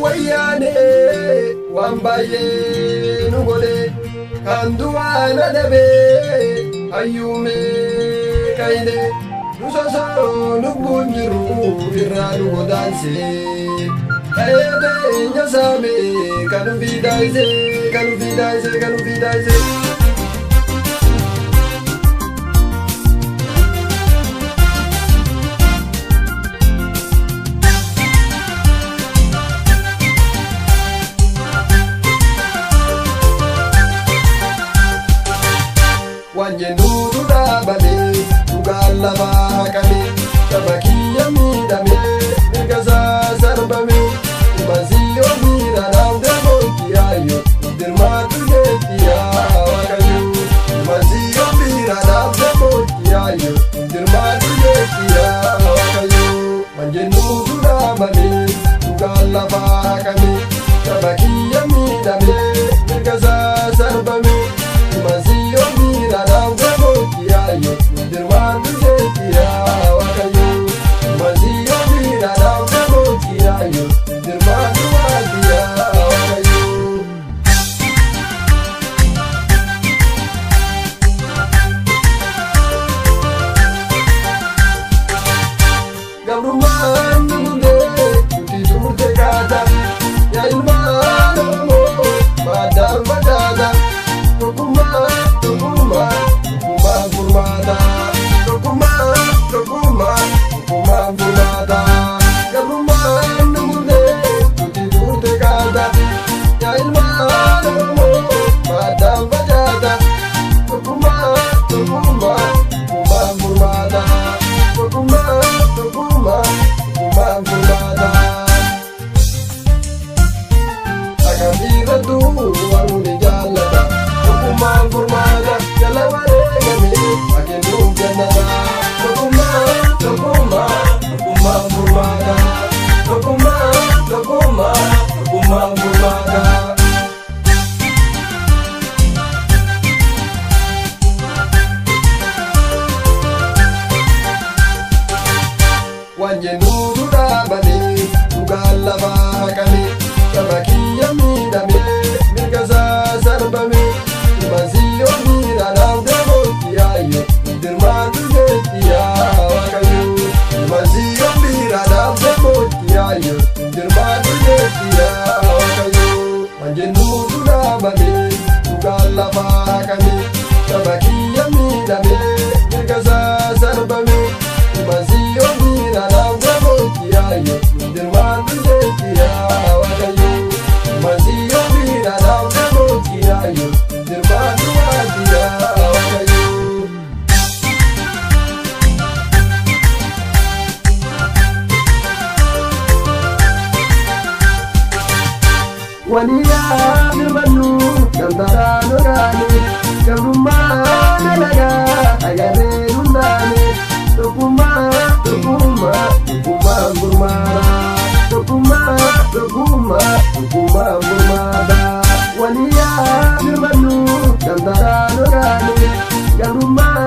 Wayyaane waan baay'ee nu godhe kan du'aan adabee hayyuumee kayne nu sosoo lubbuun jiru irraa nu godaanse ta'ee teenya saame kan ofii daayise kan ofii daayise kan ofii daayise. Wanjeenuutu dhaabame dhugaan lafaa haqame saba kiyya miidhame mirga isaa sarbame dhimasii ofiidhaan deebootti yaayyoo dirmaatu jeetti yaa waaqayyo dhimasii ofiidhaan deebootti yaayyoo dirmaatu jeetti yaa waaqayyo wanjeenuutu dhaabame dhugaan lafaa haqame saba kiyya miidhame mirga isaa sarbame dhimasii ofiidhaan deebootti yaayyoo dirmaatu jeetti yaa waaqayyo dhimasii ofiidhaan deebootti yaayyoo dirmaatu waati yaa waaqayyo. Gabrummaan nu gudee nuti turte kaata yaa ilmaan Oromoo maddaan facaasa tokkummaa tokkummaa tokkummaan furmaata tokkummaa tokkummaa tokkummaan furmaata gabrummaan nu gudee nuti turte kaata yaa ilmaan Oromoo maddaan facaasa tokkummaa tokkummaa tokkummaan furmaata tokkummaa tokkummaa tokkummaan furmaata. Akamiirrattuu waluun jaallata tokkummaan furmaata jala wareegame akennuuf jannata tokkummaa tokkummaa tokkummaan furmaata tokkummaa tokkummaa tokkummaan furmaata. Wanjeenuutu dhaabame dhugaan lafaa haqame saba kiyya miidhame mirga isaa sarbame dhimasii ofiidhaan deebootti yaayyoo dirmaatu jeetti yaa waaqayyo dhimasii ofiidhaan deebootti yaayyoo dirmaatu jeetti yaa waaqayyo wanjeenuutu dhaabame dhugaan lafaa haqame saba kiyya miidhame mirga isaa sarbame dhimasii ofiidhaan deebootti yaayyoo dirmaatu jeetti yaa waaqayyo dhimasii ofiidhaan deebootti yaayyoo dirmaatu waati yaa waaqayyo. Waliyaa birmannu gamtaraan ogaane gabrummaa dalagaa agarree hundaane tokkummaa tokkummaa tokkummaan furmaata tokkummaa tokkummaa tokkummaan furmaata waliyaa birmannu gamtaraan ogaane gabrummaa